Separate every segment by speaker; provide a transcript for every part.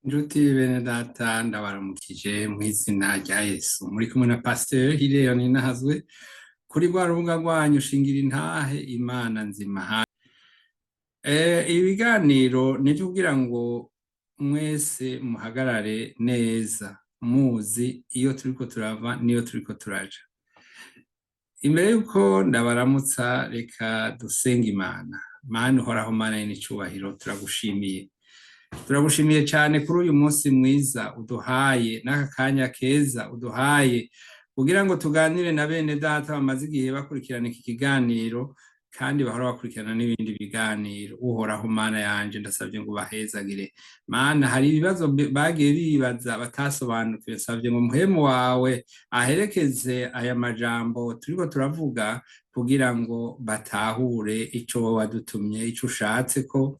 Speaker 1: Njuti bene data, ndabaramukije mw'izina rya Yesu. Muri kumwe na Pasteur Hileon Ninahazwe kuri rwa rubuga rwanyu Shingira Intahe Imana Nzima. Ibiganiro nivyo kugira ngo mwese muhagarare neza, muzi iyo turiko turava n'iyo turiko turaja. Imbere yuko ndabaramutsa, reka dusenga Imana. Mana uhoraho, Mana y'icubahiro, turagushimiye. Turagushimiye cyane kuri uyu munsi mwiza uduhaye n'aka kanya keza uduhaye kugira ngo tuganire na bene data bamaze igihe bakurikirana iki kiganiro kandi bahora bakurikirana n'ibindi biganiro. Uhoraho Mana yanje, ndasabye ngo ubahezagire. Mana, hari ibibazo bagiye bibaza batasobanukiwe. Nsabye ngo muhemu wawe aherekeze aya majambo turiko turavuga kugira ngo batahure ico wowe wadutumye, ico ushatse ko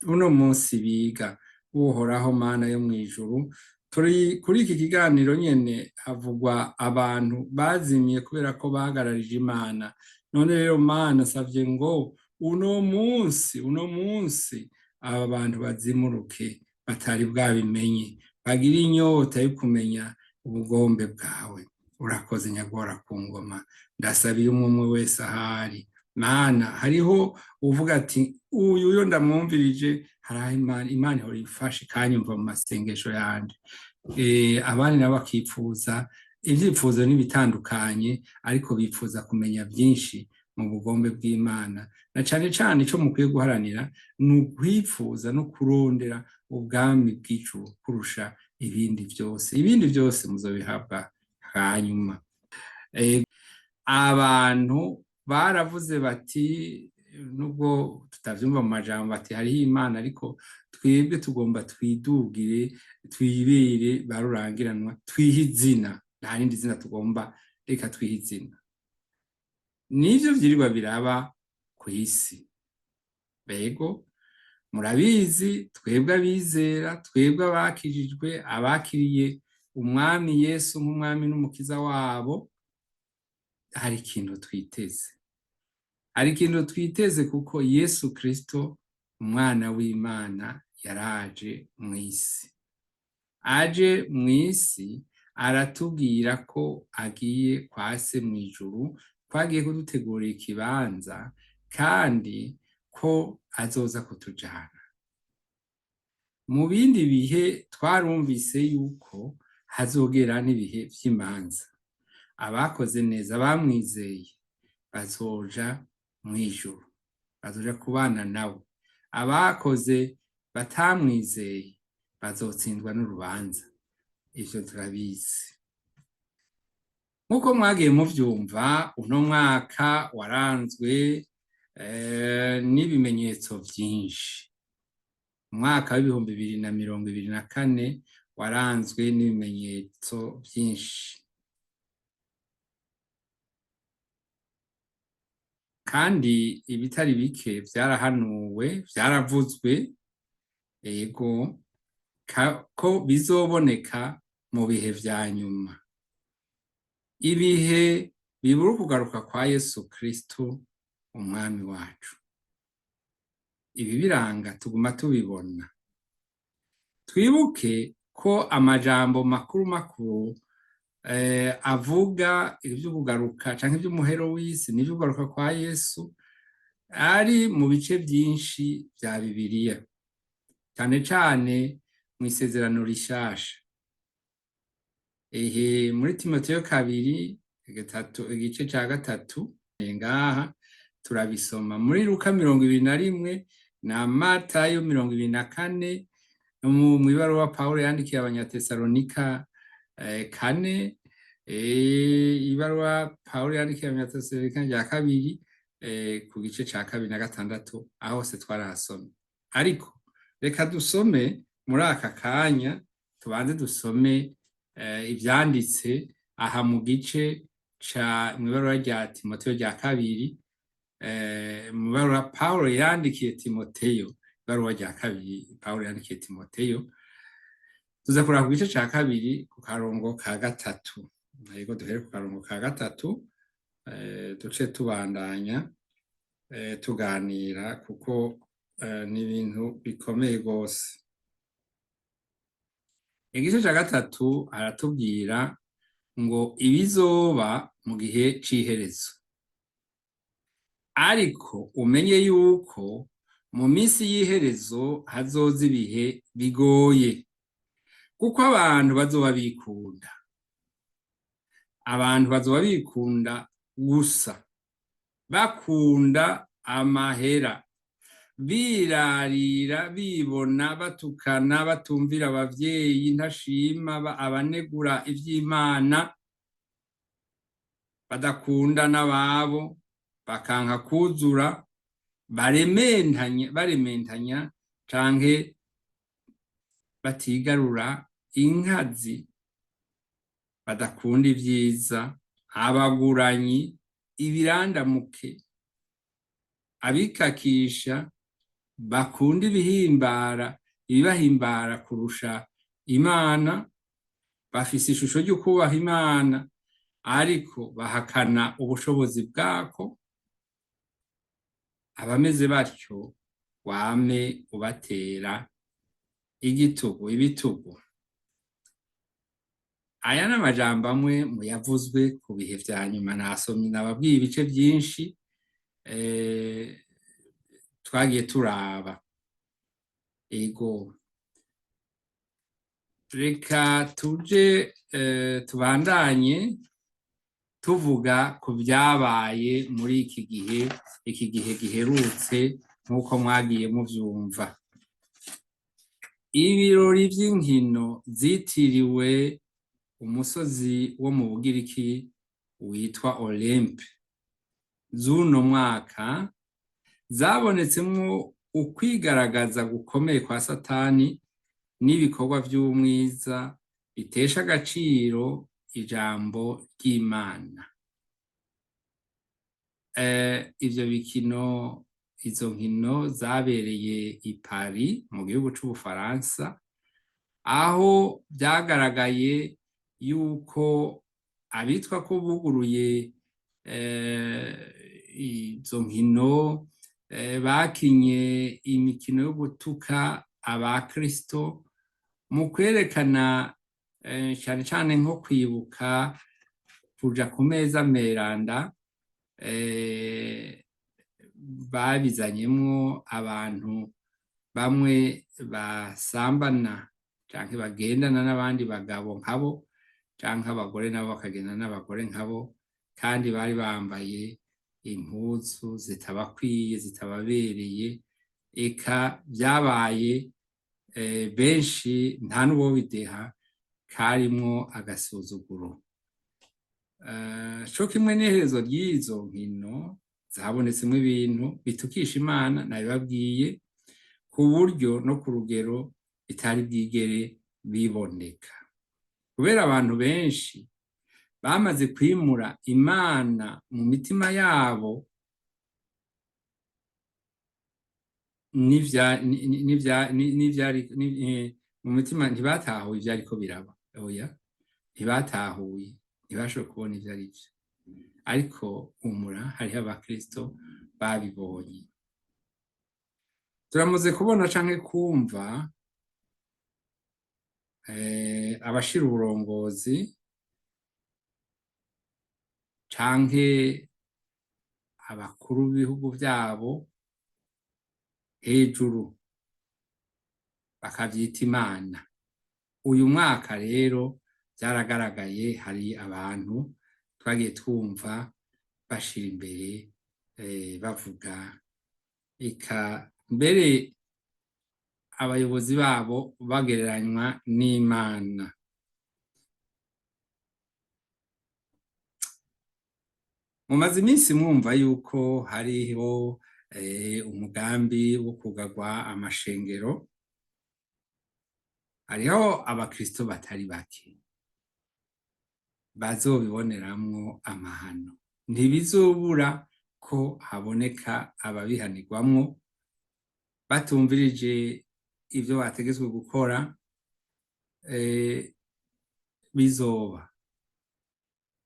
Speaker 1: uno munsi biga. Uhoraho Mana yo mw'ijuru, turi kuri iki kiganiro nyene havugwa abantu bazimiye kubera ko bahagararije Imana. None rero Mana, nsavye ngo uno munsi aba bantu bazimuruke batari bwabimenye, bagire inyota yo kumenya ubugombe bwawe. Urakoze, nyagora ku ngoma. Ndasabiye umwe umwe wese ahari. Mana, hariho uvuga ati: "Uyu yo ndamwumvirije, hariho Imana ihora ifashe ikanyumva mu masengesho yanje." Abandi nabo bakipfuza ivyifuzo n'ibitandukanye, ariko bifuza kumenya byinshi mu bugombe bw'Imana. Na cane cane ico mukwiye guharanira ni ukwifuza no kurondera ubwami bw'ijuru kurusha ibindi vyose. Ibindi vyose muzobihabwa hanyuma. Abantu baravuze bati, nubwo tutavyumva mu majambo, bati: "Hariho Imana, ariko twebwe tugomba twidugire, twibere ba rurangiranwa, twihe izina. Nta rindi zina tugomba, reka twihe izina." Nivyo vyirirwa biraba kw'isi. Bego, murabizi, twebwe abizera, twebwe abakijijwe, abakiriye Umwami Yesu nk'Umwami n'Umukiza wabo, hari ikintu twiteze. Hari ikintu twiteze kuko Yesu Kristo, Umwana w'Imana, yaraje mw'isi. Aje mw'isi aratubwira ko agiye kwa Se mw'ijuru, ko agiye kudutegurira ikibanza kandi ko azoza kutujana. Mu bindi bihe twarumvise yuko hazogera n'ibihe vy'imanza. Abakoze neza, bamwizeye, bazoja mw'ijuru, bazoja kubana nawe. Abakoze batamwizeye bazotsindwa n'urubanza. Ivyo turabizi. Nk'uko mwagiye muvyumva, uno mwaka waranzwe n'ibimenyetso vyinshi. Umwaka wa 2024 waranzwe n'ibimenyetso vyinshi. Kandi ibitari bike vyarahanuwe, vyaravuzwe, ego, ko bizoboneka mu bihe vya nyuma. Ibihe bibura ukugaruka kwa Yesu Kristo, Umwami wacu. Ibi biranga tuguma tubibona. Twibuke ko amajambo makuru makuru avuga ivy'ukugaruka canke ivy'umuhero w'isi n'ivy'ukugaruka kwa Yesu ari mu bice vyinshi vya Bibiliya, cane cane mw'Isezerano Rishasha. Ehe, muri Timoteyo kabiri gatatu, igice ca gatatu, ngaha turabisoma muri Luka 21 na Matayo 24, mw'ibaruwa Pawulo yandikiye Abanyatesalonika 4, ibaruwa Pawulo yandikiye Abanyatesalonika rya kabiri ku gice ca kabiri na gatandatu, aho hose twarahasomye. Ariko reka dusome muri aka kanya, tubanze dusome ivyanditse aha mu gice ca mw'ibaruwa rya Timoteyo rya kabiri, mw'ibaruwa Pawulo yandikiye Timoteyo, ibaruwa rya kabiri Pawulo yandikiye Timoteyo. Tuza kuraba ku gice ca kabiri ku karongo ka gatatu. Yego, duhere ku karongo ka gatatu, duce tubandanya tuganira kuko ni ibintu bikomeye rwose. Igice ca gatatu aratubwira ngo ibizoba mu gihe c'iherezo. Ariko umenye yuko mu minsi y'iherezo hazoza ibihe bigoye, kuko abantu bazoba bikunda. Abantu bazoba bikunda gusa, bakunda amahera, birarira, bibona, batukana, batumvira abavyeyi, ntashima, abanegura ivy'Imana, badakunda n'ababo, bakanka kuzura, barementanya, barementanya canke batigarura, inkazi, badakunda ivyiza, abaguranyi, ibirandamuke, abikakisha, bakunda ibihimbara, ibibahimbara kurusha Imana, bafise ishusho ryo kubaha Imana, ariko bahakana ubushobozi bwako. Abameze batyo wame ubatera igitugu, ibitugu. Aya ni amajambo amwe mu yavuzwe ku bihe vya nyuma. Nasomye, nababwiye ibice vyinshi twagiye turaba. Ego, reka tuje tubandanye tuvuga ku vyabaye muri iki gihe, iki gihe giherutse, nk'uko mwagiye muvyumva. Ibirori vy'inkino zitiriwe umusozi wo mu Bugiriki witwa Olympe z'uno mwaka zabonetsemwo ukwigaragaza gukomeye kwa Satani n'ibikorwa vy'umwiza bitesha agaciro ijambo ry'Imana. Ivyo bikino, izo nkino zabereye i Paris mu gihugu c'Ubufaransa, aho vyagaragaye yuko abitwa ko buguruye izo nkino bakinye imikino yo gutuka abakristo mu kwerekana cane cane nko kwibuka kuja ku meza meranda. Babizanyemwo abantu bamwe basambana canke bagendana n'abandi bagabo nkabo, canke abagore nabo bakagendana n'abagore nkabo, kandi bari bambaye impuzu zitabakwiye, zitababereye. Eka vyabaye benshi nta n'uwobideha, karimwo agasuzuguro. Co kimwe n'iherezo ry'izo nkino zabonetsemwo ibintu bitukisha Imana, nabibabwiye, ku buryo no ku rugero bitari bwigere biboneka, kubera abantu benshi bamaze kwimura Imana mu mitima yabo n'ivyari mu mitima. Ntibatahuye ivyariko biraba, oya, ntibatahuye, ntibashoboye kubona ivyo ari vyo. Ariko humura, hariho abakristo babibonye. Turamaze kubona canke kumva abashira uburongozi canke abakuru b'ibihugu vyabo hejuru, bakavyita Imana. Uyu mwaka rero vyaragaragaye, hari abantu twagiye twumva bashira imbere, bavuga, eka mbere abayobozi babo bagereranywa n'Imana. Mumaze iminsi mwumva yuko hariho umugambi wo kugarwa amashengero. Hariho abakristo batari bake bazobiboneramwo amahano. Ntibizobura ko haboneka ababihanirwamwo batumvirije ivyo bategetswe gukora. Bizoba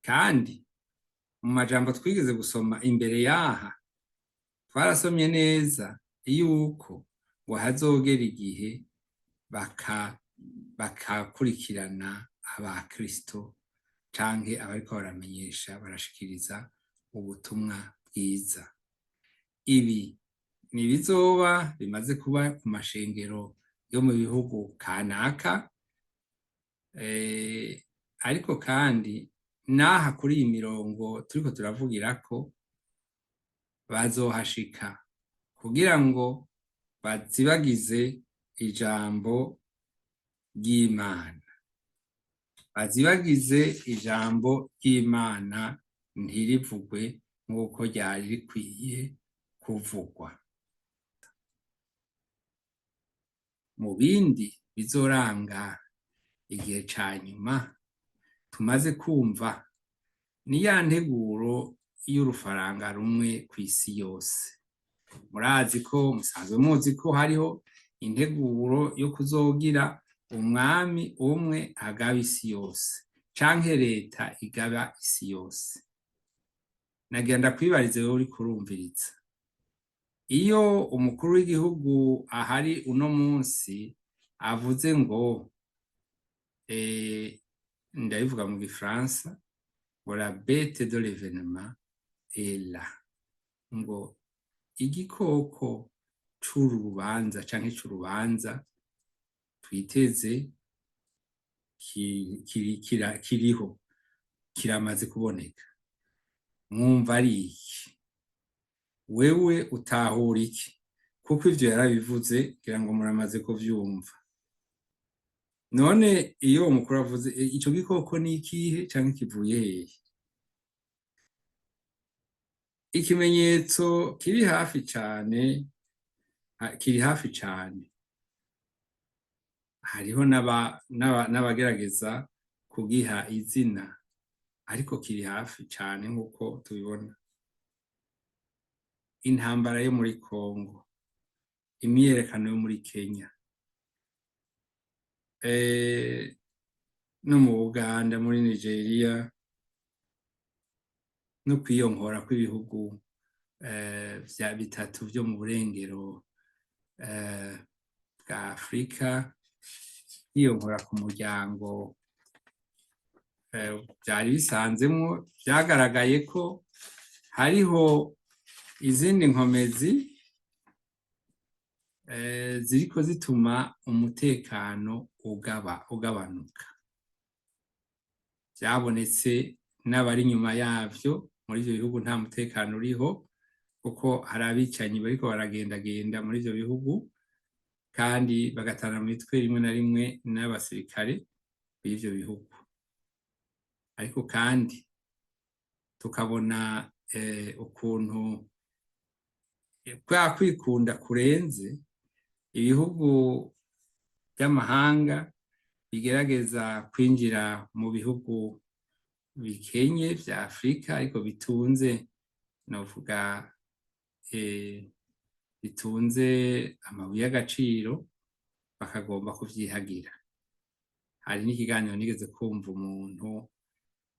Speaker 1: kandi mu majambo twigeze gusoma imbere yaha, twarasomye neza yuko ngo hazogera igihe Bakakurikirana abakristo canke abariko baramenyesha, barashikiriza ubutumwa bwiza. Ibi ni bizoba bimaze kuba ku mashengero yo mu bihugu kanaka, ariko kandi n'aha kuri iyi mirongo turiko turavugirako bazohashika kugira ngo bazibagize ijambo ry'Imana, bazibagize ijambo ry'Imana ntirivugwe nk'uko ryari rikwiye kuvugwa. Mu bindi bizoranga igihe ca nyuma tumaze kumva ni ya nteguro y'urufaranga rumwe kw'isi yose. Murazi ko musanzwe muzi ko hariho integuro yo kuzogira umwami umwe agaba isi yose canke leta igaba isi yose. Nagira ndakwibarize wewe uriko urumviriza, iyo umukuru w'igihugu ahari uno munsi avuze ngo, ndabivuga mu gifaransa, ngo "la bête de l'événement est là", ngo igikoko c'uru rubanza canke c'urubanza twiteze kiriho, kiramaze kuboneka, mwumva ari iki? Wewe utahura iki? Kuko ivyo yarabivuze, ngira ngo muramaze kuvyumva. None iyo uwo mukuru avuze, ico gikoko ni ikihe canke kivuye hehe? Ikimenyetso kiri hafi cane, kiri hafi cane. Hariho n'abagerageza kugiha izina, ariko kiri hafi cane nk'uko tubibona. Intambara yo muri Congo, imyiyerekano yo muri Kenya, no mu Buganda, muri Nigeria, no kwiyongora kw'ibihugu vya bitatu vyo mu burengero bwa Afrika, kwiyongora ku muryango vyari bisanzemwo, vyagaragaye ko hariho izindi nkomezi ziriko zituma umutekano ugabanuka. Vyabonetse n'abari inyuma yavyo. Muri ivyo bihugu nta mutekano uriho, kuko hari abicanyi bariko baragendagenda muri ivyo bihugu, kandi bagatana mu mitwe rimwe na rimwe n'abasirikare b'ivyo bihugu. Ariko kandi tukabona ukuntu kwa kwikunda kurenze, ibihugu vy'amahanga bigerageza kwinjira mu bihugu bikenye vya Afrika, ariko bitunze, novuga, bitunze amabuye y'agaciro, bakagomba kuvyihagira. Hari n'ikiganiro nigeze kumva umuntu,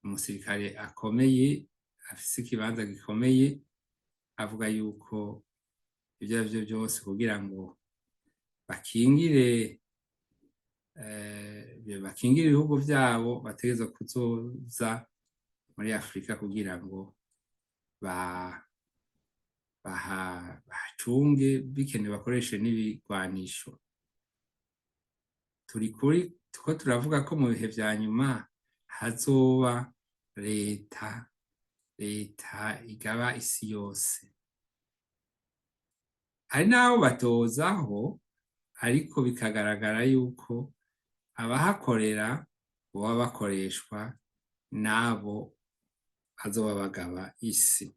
Speaker 1: umusirikare akomeye afise ikibanza gikomeye, avuga yuko ivyo arivyo vyose kugira ngo bakingire ibihugu vyabo, bategerezwa kuzoza muri Afrika kugira ngo bahacunge, bikenewe bakoreshe n'ibigwanisho. Turi kuri tuko turavuga ko mu bihe vya nyuma hazoba leta igaba isi yose. Hari n'abo batozaho, ariko bikagaragara yuko abahakorera boba bakoreshwa n'abo bazoba bagaba isi.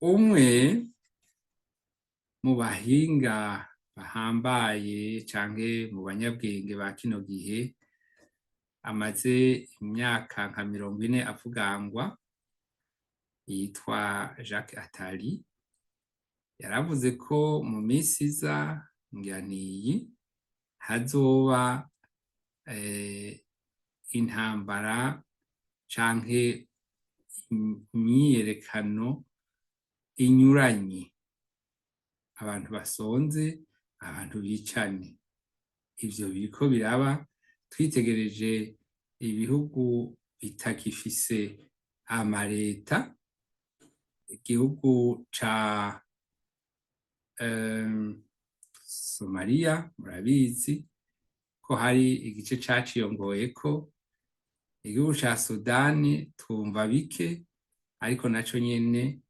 Speaker 1: Umwe mu bahinga bahambaye canke mu banyabwenge ba kino gihe, amaze imyaka nka 40 avugangwa, yitwa Jacques Attali, yaravuze ko mu misi iza, ngira niyi, hazoba intambara canke imyiyerekano inyuranye. Abantu basonze, abantu bicane. Ivyo biriko biraba. Twitegereje ibihugu bitagifise amareta, igihugu ca Somaliya, murabizi ko hari igice caciyongoyeko. Igihugu ca Sudani twumva bike, ariko naco nyene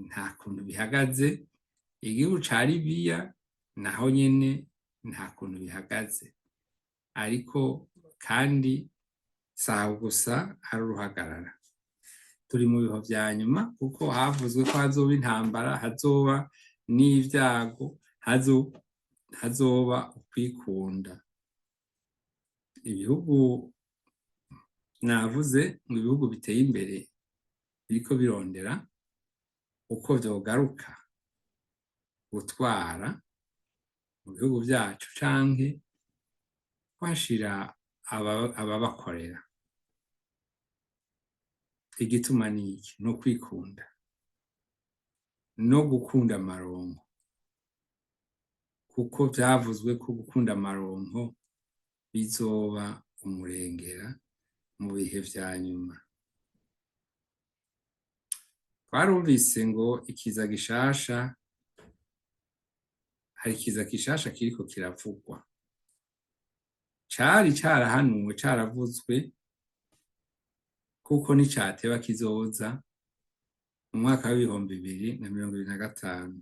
Speaker 1: nta kuntu bihagaze. Igihugu ca Libiya naho nyene nta kuntu bihagaze. Ariko kandi saho gusa hari uruhagarara. Turi mu bihe vya nyuma, kuko havuzwe ko hazoba intambara, hazoba n'ivyago, hazoba ukwikunda. Ibihugu navuze ngo ibihugu biteye imbere biriko birondera uko vyogaruka gutwara mu bihugu vyacu canke kuhashira ababakorera. Igituma ni iki? Ni ukwikunda no gukunda amaronko, kuko vyavuzwe ko gukunda amaronko bizoba umurengera mu bihe vya nyuma. Twarumvise ngo ikiza gishasha, hari ikiza gishasha kiriko kiravugwa, cari carahanuwe, caravuzwe, kuko nicateba kizoza mu mwaka w'2025.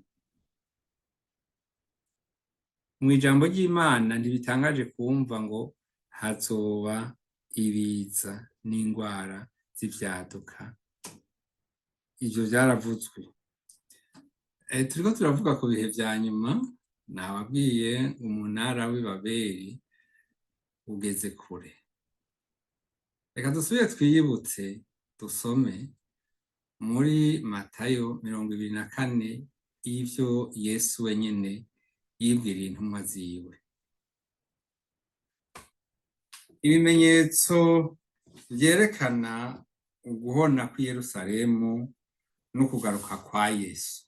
Speaker 1: Mw'ijambo ry'Imana ntibitangaje kumva ngo hazoba ibiza n'ingwara z'ivyaduka. Ivyo vyaravuzwe. Turiko turavuga ku bihe vya nyuma. Nababwiye umunara w'i Babeli ugeze kure. Reka dusubire twiyibutse, dusome muri Matayo 24 ivyo Yesu wenyene yibwiriye intumwa ziwe. Ibimenyetso vyerekana uguhona kw'i Yerusalemu no kugaruka kwa Yesu.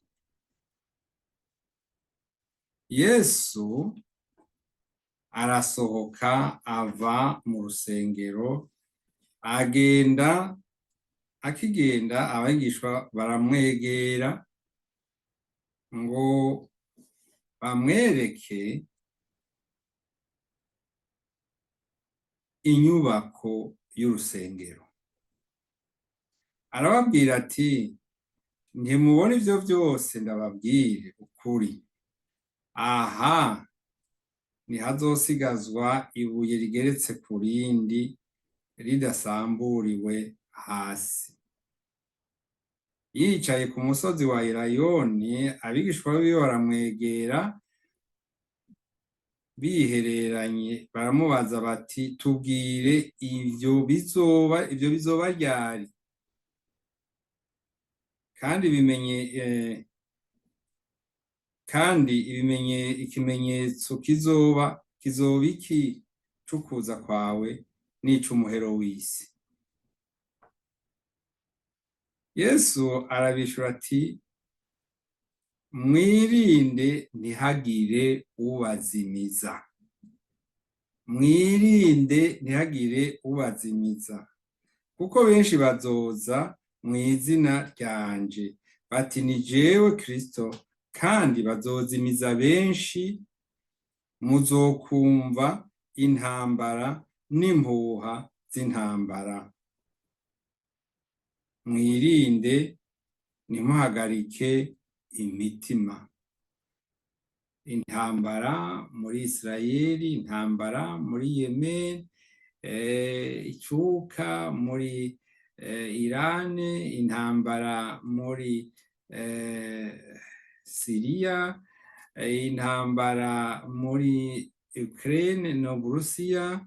Speaker 1: Yesu arasohoka ava mu rusengero, agenda. Akigenda, abigishwa baramwegera ngo bamwereke inyubako y'urusengero. Arababwira ati: "Ntimubona ivyo vyose? Ndababwire ukuri, aha ntihazosigazwa ibuye rigeretse ku rindi ridasamburiwe hasi." Yicaye ku musozi wa Elayono, abigishwa biwe baramwegera bihereranye, baramubaza bati: "Tubwire, ivyo bizoba ryari, kandi ibimenye ikimenyetso kizoba iki c'ukuza kwawe n'ic'umuhero w'isi?" Yesu arabishura ati: "Mwirinde ntihagire ubazimiza, mwirinde ntihagire ubazimiza, kuko benshi bazoza mw'izina ryanje bati: 'Ni jewe Kristo,' kandi bazozimiza benshi. Muzokumva intambara n'impuha z'intambara. Mwirinde, ntimuhagarike imitima." Intambara muri Israeli, intambara muri Yemen, icuka muri Irani, intambara muri Siriya, intambara muri Ukraine no Burusiya.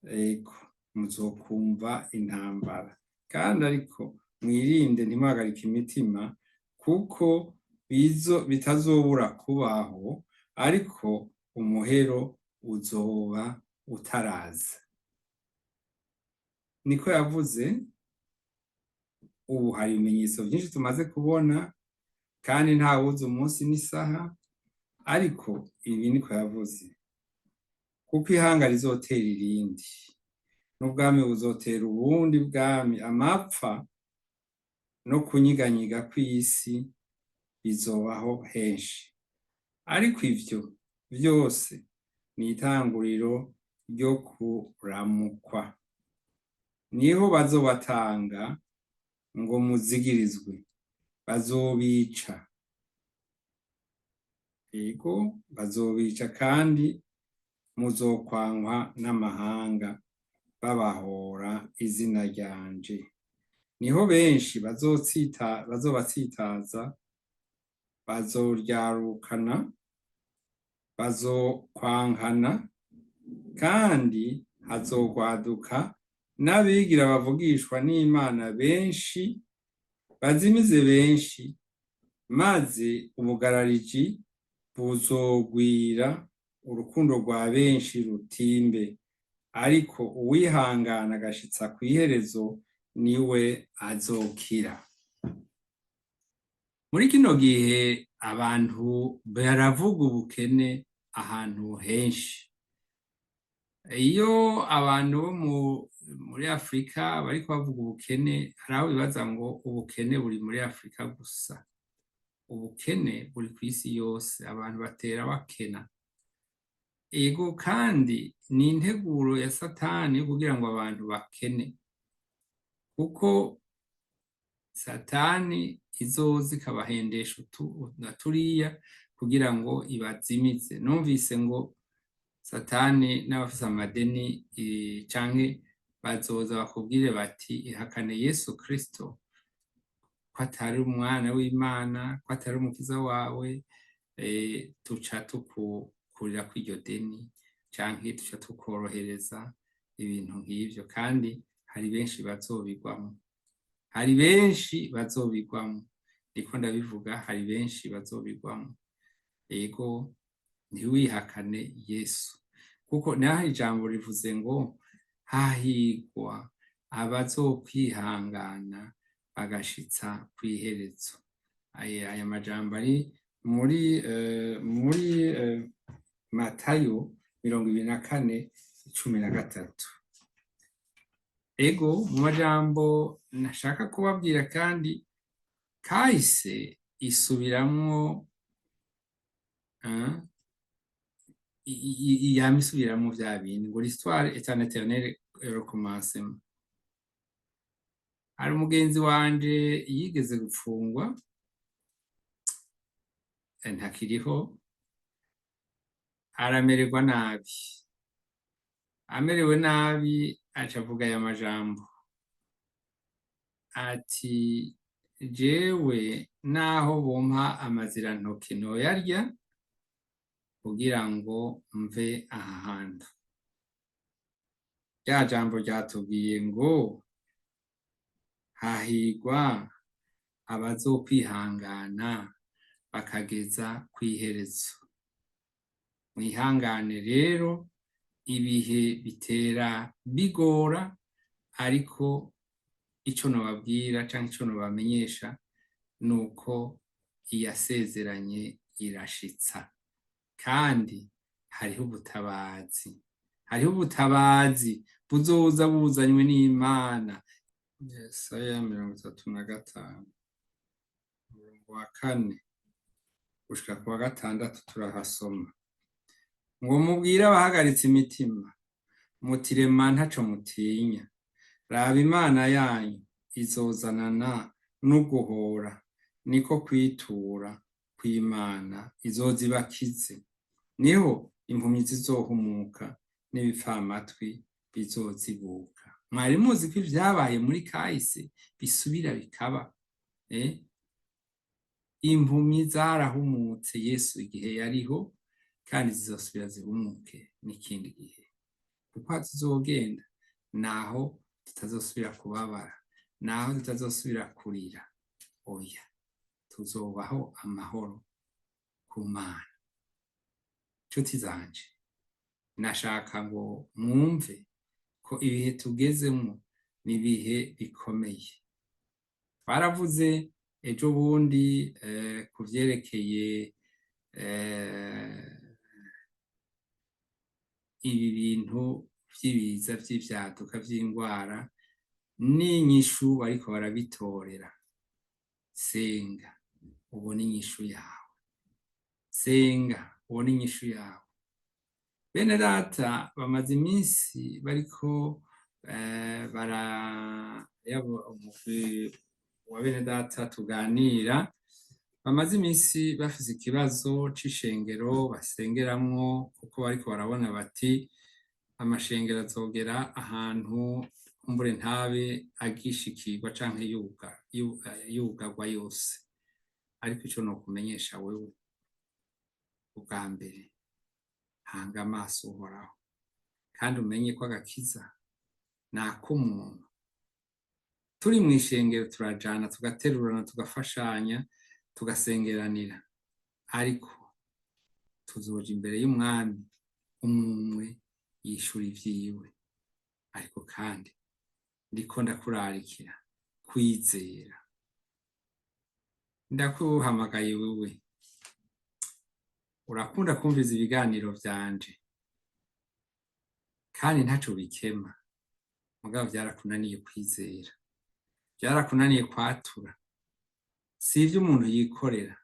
Speaker 1: Ego, muzokumva intambara kandi, ariko mwirinde, ntimuhagarike imitima, kuko bizo bitazobura kubaho, ariko umuhero uzoba utaraza. Niko yavuze. Ubu hari ibimenyetso vyinshi tumaze kubona. Kandi ntawuzi umunsi n'isaha, ariko ibi niko yavuze: kuko ihanga rizotera irindi, n'ubwami buzotera ubundi bwami, amapfa no kunyiganyiga kw'isi bizobaho henshi. Ariko ivyo vyose ni itanguriro ryo kuramukwa. Niho bazobatanga ngo muzigirizwe, bazobica. Ego, bazobica, kandi muzokwankwa n'amahanga babahora izina ryanje. Niho benshi bazobatsitaza, bazoryarukana, bazokwankana, kandi hazogwaduka n'abigira bavugishwa n'Imana benshi, bazimize benshi, maze ubugarariji buzogwira, urukundo rwa benshi rutimbe. Ariko uwihangana agashitsa kw'iherezo niwe azokira. Muri kino gihe abantu baravuga ubukene ahantu henshi. Iyo abantu bo muri Afrika bariko bavuga ubukene, hari aho bibaza ngo ubukene buri muri Afrika gusa. Ubukene buri kw'isi yose, abantu batera bakena. Ego, kandi ni integuro ya Satani yo kugira ngo abantu bakene, kuko Satani izoza ikabahendesha utu na turiya kugira ngo ibazimize. Numvise ngo Satani n'abafise amadeni canke bazoza bakubwire bati: "Ihakane Yesu Kristo ko atari umwana w'Imana, ko atari umukiza wawe, tuca tukukurira kw'iryo deni, canke tuca tukorohereza ibintu nk'ivyo." Kandi hari benshi bazobigwamwo, hari benshi bazobigwamwo. Ndiko ndabivuga, hari benshi bazobigwamwo. Ego, ntiwihakane Yesu, kuko naho ijambo rivuze ngo hahigwa abazokwihangana bagashitsa kw'iherezo. Aya majambo ari muri Matayo 24:13. Ego, mu majambo nashaka kubabwira, kandi kahise isubiramwo, yama isubiramwo vya bindi ngo "L'histoire est un éternel recommencement." Hari umugenzi wanje yigeze gupfungwa, ntakiriho, aramererwa nabi. Amerewe nabi, aca avuga aya majambo ati: "Jewe naho bompa amazirantoke noyarya kugira ngo mve aha hantu." Rya jambo ryatubwiye ngo hahigwa abazokwihangana bakageza kw'iherezo. Mwihangane rero, ibihe bitera bigora, ariko ico nobabwira canke ico nobamenyesha nuko iyasezeranye irashitsa, kandi hariho ubutabazi, hariho ubutabazi buzoza buzanywe n'Imana. Yesaya 35, umurongo wa 4 gushika ku wa 6, turahasoma ngo: "Mubwire abahagaritse imitima muti: Rema, ntaco mutinya. Raba, Imana yanyu izozanana n'uguhora, niko kwitura kw'Imana izoza ibakize. Niho impumyi zizohumuka n'ibipfamatwi bizozibuka." Mwari muzi ko ivyabaye muri kahise bisubira bikaba? Impumyi zarahumutse Yesu igihe yariho, kandi zizosubira zihumuke n'ikindi gihe, kuko aho tuzogenda naho tutazosubira kubabara, naho tutazosubira kurira. Oya, tuzobaho amahoro ku Mana. Nshuti zanje, nashaka ngo mwumve ko ibihe tugezemwo ni ibihe bikomeye. Twaravuze Ejo bundi ku vyerekeye ibi bintu vy'ibiza vy'ivyaduka vy'ingwara n'inyishu bariko barabitorera, senga ubone inyishu yawe, senga ubone inyishu yawe. Bene data bamaze iminsi bariko bara umugwi wa bene data tuganira, bamaze iminsi bafise ikibazo c'ishengero basengeramwo, kuko bariko barabona bati amashengero azogera ahantu kumbure ntabe agishikirwa canke yugarwa yose. Ariko ico nokumenyesha wewe, ubwa mbere hanga amaso Uhoraho, kandi umenye ko agakiza ni ak'umuntu. Turi mw'ishengero turajana, tugaterurana, tugafashanya, tugasengeranira, ariko tuzoja imbere y'umwami, umwe yishura ivyiwe. Ariko kandi ndiko ndakurarikira kwizera, ndakuhamagaye wewe urakunda kumviza ibiganiro vyanje kandi ntaco bikema, mugabo vyarakunaniye kwizera, vyarakunaniye kwatura. Si ivyo umuntu yikorera,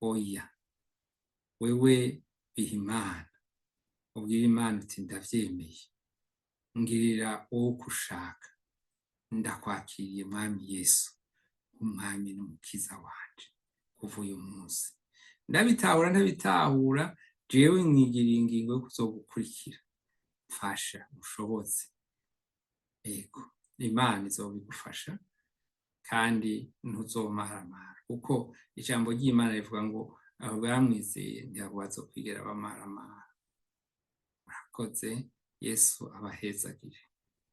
Speaker 1: oya, wewe biha Imana, ubwire Imana uti ndavyemeye, ngirira wowe uko ushaka, ndakwakiriye Mwami Yesu, umwami n'umukiza wanje. Kuva uyu munsi, ndabitahura ntabitahura, jewe mwigiriye ingingo yo kuzogukurikira, mfasha ushobotse. Ego, Imana izobigufasha kandi ntuzomaramara, kuko ijambo ry'Imana rivuga ngo abo bamwizeye ntabwo bazokwigera bamaramara. Murakoze, Yesu abahezagire.